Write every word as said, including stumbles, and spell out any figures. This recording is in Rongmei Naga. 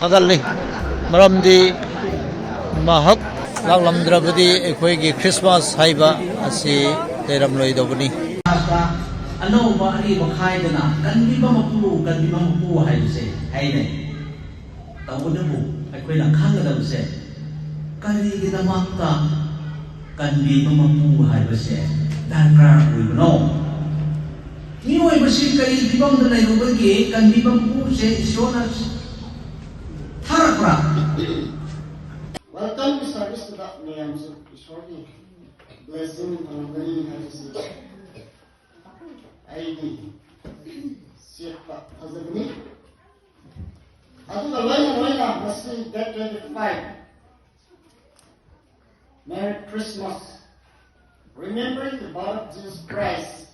Agal ni, maramdi mahak ꯂꯥꯛꯂꯝꯗ꯭ꯔꯕꯗꯤ ꯑꯩꯈꯣꯏꯒꯤ Christmas ꯍꯥꯏꯕ ꯑꯁꯤ ꯂꯩꯔꯝꯂꯣꯏꯗꯧꯕꯅꯤ. ꯑꯅꯧꯕ ꯑꯔꯤꯕ ꯈꯥꯏꯗꯅ ꯀꯟꯕꯤꯕ ꯃꯄꯨ, ꯀꯟꯕꯤꯕ ꯃꯄꯨ ꯍꯥꯏꯕꯁꯦ ꯍꯥꯏꯅꯩ꯫ ꯇꯧꯕꯇꯕꯨ ꯑꯩꯈꯣꯏꯅ ꯈꯪꯒꯗꯕꯁꯦ, ꯀꯔꯤꯒꯤꯗꯃꯛꯇ ꯀꯟꯕꯤꯕ ꯃꯄꯨ ꯍꯥꯏꯕꯁꯦ ꯗꯔꯀꯥꯔ ꯑꯣꯏꯕꯅꯣ? ꯃꯤꯑꯣꯏꯕꯁꯤ ꯀꯔꯤ ꯐꯤꯕꯝꯗ ꯂꯩꯔꯨꯕꯒꯤ ꯀꯟꯕꯤꯕ ꯃꯄꯨꯁꯦ ꯏꯁꯣꯔꯅ ꯊꯥꯔꯛꯄ꯭ꯔꯥ? Welcome service ꯇ ꯃꯌꯥꯝꯁꯨ ꯏꯁꯣꯔꯒꯤ blessing ꯐꯪꯂꯝꯒꯅꯤ ꯍꯥꯏꯕꯁꯤ ꯑꯩꯗꯤ ꯆꯦꯠꯄ ꯊꯥꯖꯕꯅꯤ꯫ ꯑꯗꯨꯒ ꯂꯣꯏꯅ ꯂꯣꯏꯅ ꯉꯁꯤ date twenty five, Merry Christmas, remembering the birth of Jesus Christ.